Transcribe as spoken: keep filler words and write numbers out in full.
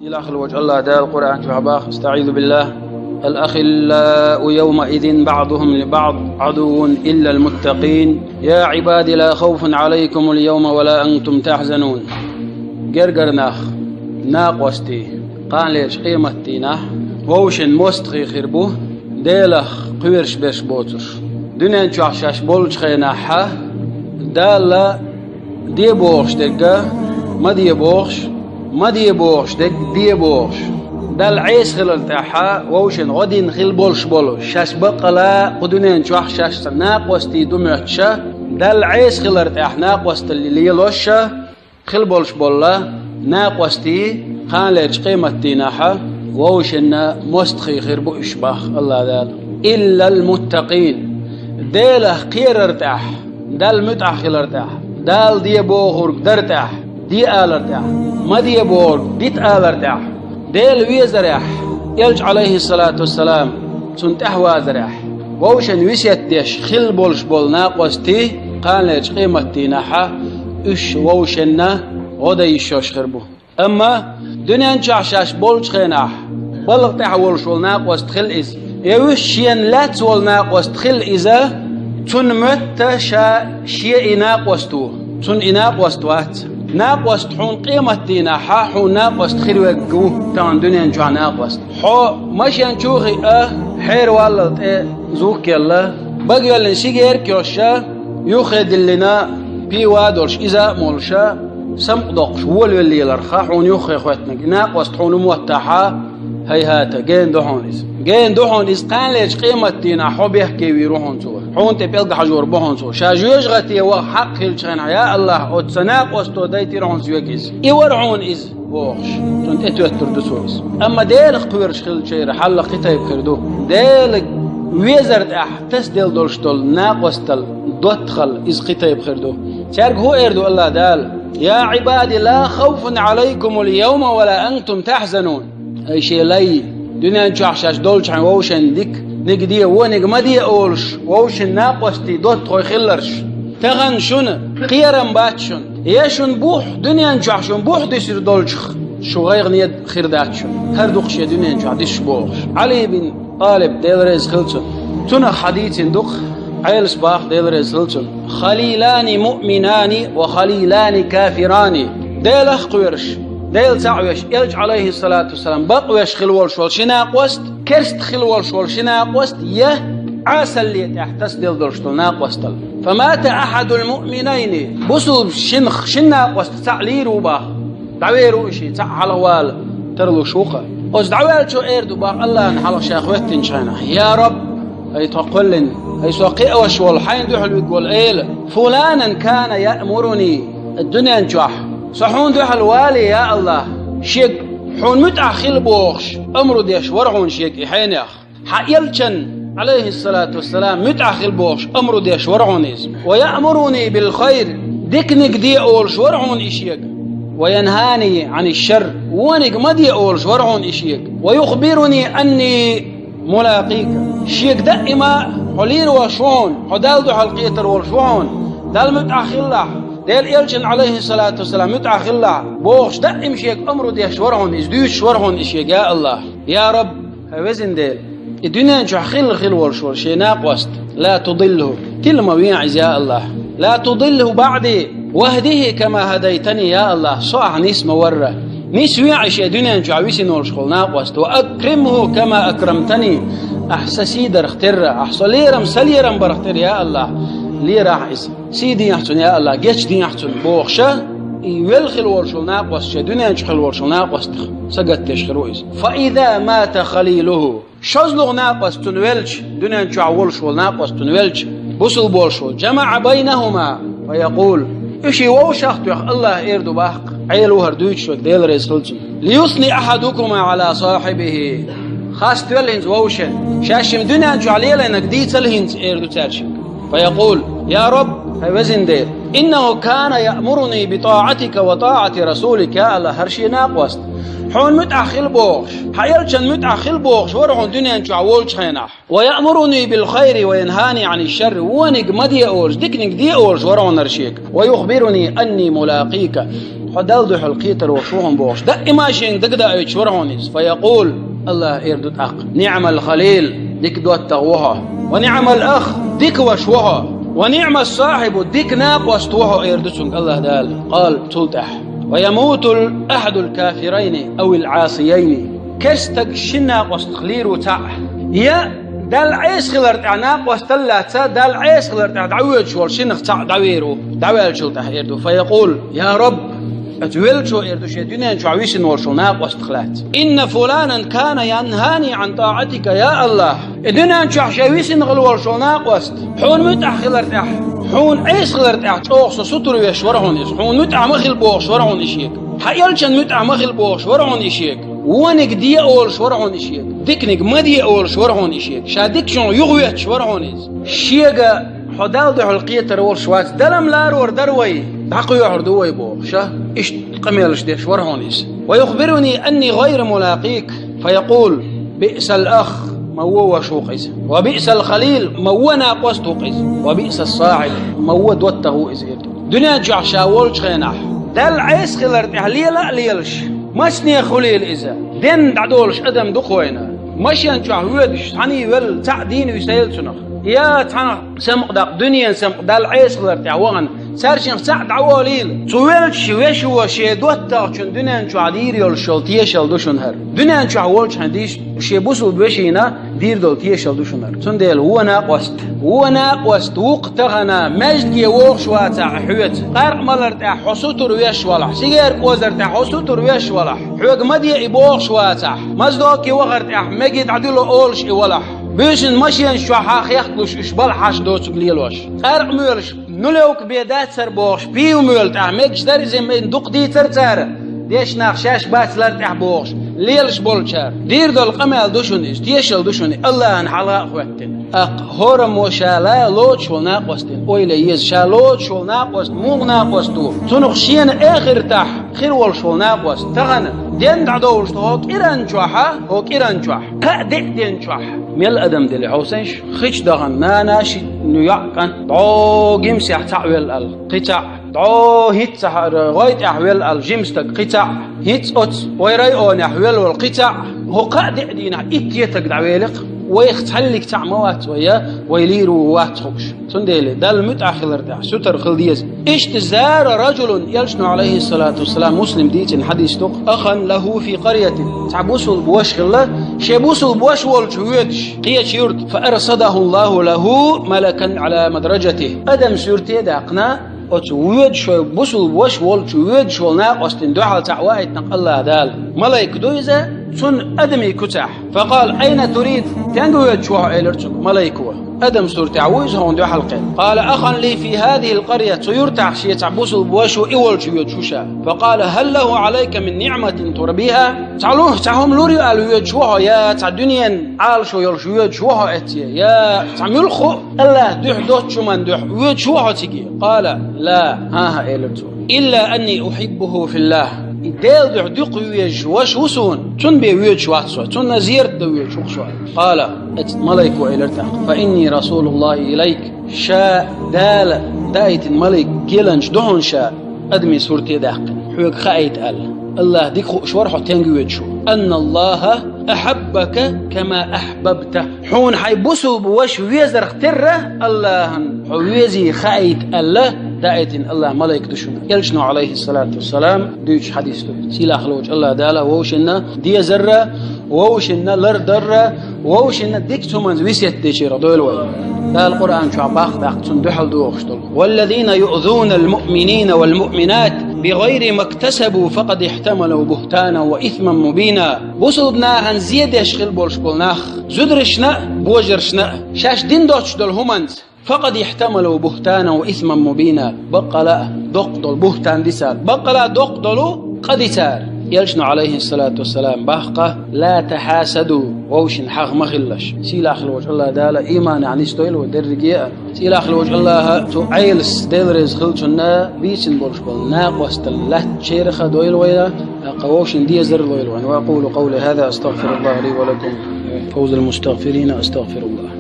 Дилахь волчу Аллах Дала Къуръан чохь баха: أستعيذ بالله. الأخلاء يومئذ بعضهم لبعض عدو إلا المتقين. يا عباد لا خوف عليكم اليوم ولا أنتم تحزنون. Гергара нах, накъостий, кханалерчу къематдийнахь вовшийн мостагӀий хир бу, Делах кхоьруш берш боцурш. Дуьнен чохь шаьш болчу хенахь Дала де бохуш дерг ма де бохуш, ма де бохуш дерг де бохуш. Далла Ӏеса хилар тӀехь вовшийн гӀо дина хила болуш болу, шаьш баккъала кху дуьнен чохь шаьш накъостий ду моьттуш, Далла Ӏеса хилар тӀехь накъосталла лелош хила болуш болу накъостий кханалерчу къематдийнахь вовшийн мостагӀий хир бу уьш, баха Аллах Дала. إلا المتقين. Делах кхерар тӀехь, Далла муьтӀахь хилар тӀехь, Дала де бохург дар тӀехь, де алар тӀехь, ма де бохург дита алар тӀехь, Дела везарехь, Элча, Ӏалайхиссалату вассалам, цунна тӀаьхьавазарехь, вовшийн весет деш хила болуш болу накъостий кханалерчу къематдийнахь уьш вовшийн гӀо дан йиш йолуш хир бу. Амма дуьнен чохь шаьш болчу хенахь балха тӀехь волуш волу накъост хила иза. Я уьш шена лаьцна волу накъост хила иза, цунна моьтту ша шен и накъост ву. Цунна и накъост вац. Накъост хьуна къематдийнахь хьуна накъост хир верг ву, тахана дуьнен чохь накъост. Хьо машен чу а хиъна, хьеран валлал тӀе зув а кхиъна, бага йоьллина сигерка а йоьшуш, юххе диллина пиво а долуш, иза а молуш, самукъадоккхуш волавелла леларх хьуна юххе хӀоьттинарг, и накъост хьуна моттахь, хьайхьа, гена ду хьуна иза. Гена ду хьуна иза, кханалерчу къематдийнахь хьо бехке вийр ву хьуна цо. Хьуна тӀе пӀелг хьажор бу хьуна цо. Ша жоьжахате ваха хьакъ хилча хенахь, я Аллах, оцу накъосто дайтира хьуна соьга иза. И вара хьуна иза, бохуш, цунна тӀетоьттур ду цо иза. Амма Делах кхоьруш хиллачеран хьал кхин тайпа хир ду. Дела везар тӀехь тасаделла долуш долу накъосталла, доттагӀалла иза кхин тайпа хир ду. Цаьрга хӀун эр ду Аллах Дала: يا عباد لا خوف عليكم اليوم ولا أنتم تحزنون. Ай шен лай, дуьнен чохь шаьш долчохь вовшийн диканиг де, вониг ма де олуш, вовшийн накъостий, доттагӀой хилларш. Тахана шуна кхерам бац шуна. Я шуна бух, дуьнен чохь шуна бух дуьсур долчух, шу гӀайгӀане хир дац шуна. ХӀара ду-кх шен дуьнен чохь дуьсуш бохуш. Ӏали бин ТӀалиб, Дела реза хила цунна, цунах хьадийцина ду-кх, Ӏелас баха, Дела реза хила цунна: خليلان مؤمنان وخليلان كافران. Делах кхоьруш, Дела цхьаъ веш, Элча, Ӏалайхиссалату вассалам, бакъвеш хила волуш волу ши накъост, керста хила волуш волу ши накъост, я Ӏесалле тӀехь тасаделла долуш долу накъосталла. فمات أحد المؤمنين. Бусулба шинах шина накъостах цхьаъ лийр ву баха. ДӀавер ву и шиъ, цхьаъ хьалха вала тарлуш ву-кха. Оцу дӀаваьллачо эр ду баха Аллахьна хьалха ша хӀоьттинчу хенахь: يا رب, ай тхо кхоьллина, ай со кхиош волу, хьайна дуьхьал вуьгу волу эла, فلانا كان يأمرني. Дуьнен чохь со хьуна дуьхьал вале, я Аллах, шега хьуна муьтӀахь хила бохуш, амру деш вара хьуна шега и хьенех. Хьан Элчан, Ӏалайхиссалату вассалам, муьтӀахь хила бохуш, амру деш вара хьуна иза. ويأمرني بالخير, диканиг де олуш вара хьуна и шега. وينهاني عن الشر, вониг ма де олуш вара хьуна и шега. ويخبرني أني ملاقيك. Шега даима хьо лийр волуш ву хьуна, хьо Далла дуьхьал кхетар волуш ву хьуна. Далла муьтӀахь хилалахь, Делан Элчан, Ӏалайхиссалату вассалам, муьтӀахь хилалахь, бохуш даима шега амру деш вара хьуна иза, дуьйцуш вара хьуна и шега, я Аллах. Я Раб, хӀай везан Дела, и дуьнен чохь хилла хила волуш волу шен накъост, لا تضله, тила ма вехьа иза, я Аллах. لا تضله بعدي واهده كما هديتني, я Аллах, со ахь нис ма варра. Нис вехьа и шен дуьнен чохь висина волуш волу накъост. وأكرمه كما أكرمتني, ахь сан сий дарх терра, ахь со лерам, сан лерам барх терра, я Аллах, лерахь иза. Сий дехьа цунна, я Аллах, гечдехьа цунна, бохуша, и велла хила волуш волу накъост шен дуьнен чу хила волуш волу накъостах сагатдеш хир ву иза. فإذا مات خليله, шозлагӀа накъост цунна велча, дуьнен чохь волуш волу накъост цунна велча, бусулба волуш волу, جمع بينهما فيقول, уьш и вовшах а тоьхна, Аллах эр ду баха-кх, Ӏела ву хӀара дуьйцуш верг, Дела реза хила цунна: ليثني أحدكما على صاحبه. Хастаделла хӀинца вовшийн, шаьш-м дуьнен чохь лелийнарг дийцал хӀинца, эр ду цаьршимма. فيقول: يا رب, хӀай везан Дела, إنه كان يأمرني بطاعتك وطاعة رسولك, я Аллах, хӀара шен накъост хьуна муьтӀахь хила бохуш, хьан Элчан муьтӀахь хила бохуш вара хьуна дуьнен чохь волчу хенахь. ويأمرني بالخير وينهاني عن الشر, вониг ма де олуш, диканиг де олуш вара хьуна хӀара шега. ويخبرني أني ملاقيك, Хьо Далла дуьхьал кхетар волуш ву хьуна бохуш, даима шена дагадоуьйтуш вара хьуна иза. Фаякъул, Аллаха эр ду тӀаккха: «НиӀмал халил, дика доттагӀа ву хьо. Ва ниӀмал ах, дика ваша ву хьо. Ва ниӀмас сахьибу, дика накъост ву хьо», эр ду цуьнга Аллаха Дала. Къала, цул тӀаьхьа: «Ва ямутул ахьадул кафирайни авил Ӏасияйни». Керста стаг шина накъостах лийр ву цхьаъ. Я Далла Ӏеса хилар тӀехь накъостал лаьцна, Далла Ӏеса хилар тӀехь дӀавоьдуш волу шинах цхьаъ дӀавер ву, дӀаваьллачул тӀаьхьа эр ду: «Фаякъул, я Рабб, оцу веллачо эр ду шен дуьнен чохь висина волуш волу накъостах лаьцна: „Инна фуланан кана янхани Ӏан тӀаӀатика, я Аллах“. И дуьнен чохь шен висина хилла волуш волу накъост, хьуна муьтӀахь хилар тӀехь, хьуна Ӏеса хилар тӀехь чӀогӀа со сутур веш вара хьуна иза, хьуна муьтӀахь ма хила бохуш вара хьуна и шега. Хьан элчан муьтӀахь ма хила бохуш вара хьуна и шега. Вониг де олуш вара хьуна и шега. Диканиг ма де олуш вара хьуна и шега. Ша дикачунна юхаветташ вара хьуна иза. Шега хьо Далла дуьхьал кхетар волуш вац, далам ларор дара вай, дӀакхоьхьур ду вай бохуш, а? Иштта къамелаш деш вара хьуна иза. Ва юхбируни анни гӀайра мулакъик, фаякъул: биъсал ах, ма вон ваша ву-кх иза. Ва биъсал халил, ма вон накъост ву-кх иза. Ва биъсас сахьиб, ма вон доттагӀа ву иза, эр ду. Дуьнен чохь ша волчу хенахь, Далла Ӏеса хилар тӀехь лела а лелаш, масане хуьлийла иза, денна дӀадолуш адам ду-кх вайна. Машен чохь воьдуш, цхьаьний велла, цхьаъ дийна висийла цунах. Я цхьана самукъадаккха, дуьненан самукъа Далла Ӏеса хилар тӀехь вахана, цаьршинах цхьаъ дӀаволийла. Цу веллачу вешо шен доттагӀчун дуьнен чохь дийр йолуш йолу тешал ду шуна хӀара. Дуьнен чохь волчу хьайн дийш шен бусулба вешина дийр долу тешал ду шуна хӀара. Цундела вон накъост, вон накъост ву-кх тахана, маьждиге вогӀуш вацахь хьоьца. Къаркъа малар тӀехь хьо сутур веш валахь, сигар кӀозар тӀехь хьо сутур веш валахь, хьоьга ма де и бохуш вацахь, маза доке вахар тӀехь меге дӀадуьло олуш и валахь, буьйсанна машенаш чохь хьан хехкалуш уьш бала хьаш доцург лелош, къаркъа моьлуш, нулевка бен дацара бохуш, пиво моьлу тӀехь мегаш дара иза, дукха дийцара цара, дешнах шаьш бац лар тӀехь бохуш, лелаш болчара. Дийр долу къамел ду шуна иза, тешал ду шуна, Аллахьан хьалха а хӀоьттина. ТӀаккха хӀораммо ша ла лоцуш волу накъостина ойла е еза, ша лоцуш волу накъост муха накъост ву? Цунах шена эхартахь хир волуш волу накъост тахана, денна дӀадовлуш ду хӀокху кӀиран чохь, хӀокху кӀиран чохь, кхаа-деа ден чохь. Мел адам дели хьовсийша, хи чу дахана нана, ши йоӀ, кӀант, дӀо гимсехь цхьаъ велла аьлла, кхин цхьаъ, дӀо хӀинцца хьара гӀой тӀехь велла аьлла жима стаг, кхин цхьаъ, хӀинцца оцу вай районехь велла волу кхин цхьаъ, хӀокху кхаа-деа дийнахь итт-кхо стаг дӀавелира-кх, вайх цхьаллиг цхьаъ ма вац вай, я вай лийр ву, вац хууш. Цундела Далла муьтӀахь хилар тӀехь сутара хила деза. Иштта зара раджулун, элчано, Ӏалайхиссалату вассалам, Муслим дийцина хьадис ду-кх, ахан лаху фи къаръятин, цхьа бусулба ваша хилла, шен бусулба ваша волчу воьдуш кхечу юрта, фа арсадаху Аллаху лаху малакан Ӏала мадраджатихи. Адам суьрте а даьккхина, оцу воьдуш, бусулба ваша волчу воьдуш волу накъостина дуьхьал цхьаъ ваийтина-кх Аллаха Дала. Малайка ду иза, цунна адамийн куьцахь. Факъала: «Айна турид?» Стенга воьдуш ву хьо, элира цуьнга малайко. Адам суртехь ву иза хьуна дуьхьал кхин. Къала: «Ахан ли фи хазихил къаръя», цу юртахь шен цхьа бусулба ваша ву, и волчу воьдуш ву ша. Факъала: «Хал лаху Ӏалайка мин ниӀматин турбиха?» Цхьа лур, цхьа хӀума лур ю аьлла воьдуш ву хьо, я цхьа дуьненан Ӏалашо йолуш воьдуш ву хьо эцце, я цхьа муьлхха а Аллаха дуьхьа доцучу хӀуманна дуьхьа воьдуш ву хьо циге? Къала: «Ла», хӀан-хӀа, элира цо. «Илла анни ухиббуху филлах». И Делан дуьхьа дукха везаш ваша ву суна, цунна бен воьдуш вац со, цунна зерат дан воьдуш ву-кх со. Къала, эцу малайко элира тӀаккха: «Фа инни расулуллахи илайк». Ша Дала даийтина малайк геланча ду хьуна ша, адамийн сурте а даьккхина, хьоьга хаийта аьлла. Аллаха дика хууш вара хьо стенга воьдуш ву. «Анналлаха ахьаббака кама ахьбабта». Хьуна хьайн бусулба ваша везарх терра Аллахьан хьо везий хаийта аьлла, даийтина Аллаха малайк ду шуна. Элчано, Ӏалайхиссалату вассалам, дуьйцуш хьадис ду. Сийлахь волчу Аллаха Дала вовшинна дезарра, вовшинна лардарра, вовшинна дикачу хӀуманца весет дечарах дойла вай. Дала Къуръан чохь баккха даккха цунна дуьхьал дохуш долу: «Валлазина юъзунал муъминина вал муъминат бигъайри мактасабу факъад ихтамалу бухтанан ва исман мубина». Бусулба нахана зе деш хила болуш болу нах, зударшна а, божаршна а, шаьш дина доцуш долу хӀуманца, «факъад ихтамалу бухтанан ва исман мубина», баккъала а доккха долу бухтан дисар, баккъала а доккха долу къа дисар. Элчано, Ӏалайхиссалату вассалам, баккха: «Ла тахьасаду», вовшийн хьагӀ ма хилалаш. Сийлахь волчу Аллаха Дала иманехь нисдойла вай дерриге а. Сийлахь волчу Аллаха цу Ӏелас, Дела реза хила цунна, бийцина болуш болу накъостал латтачарах а дойла вайна, тӀаккха вовшийн дезар а лойла вайна. Ва акъулу къавли хаза, астагфируллаха ли ва лакум. Фавзал мустагфирина, астагфируллах.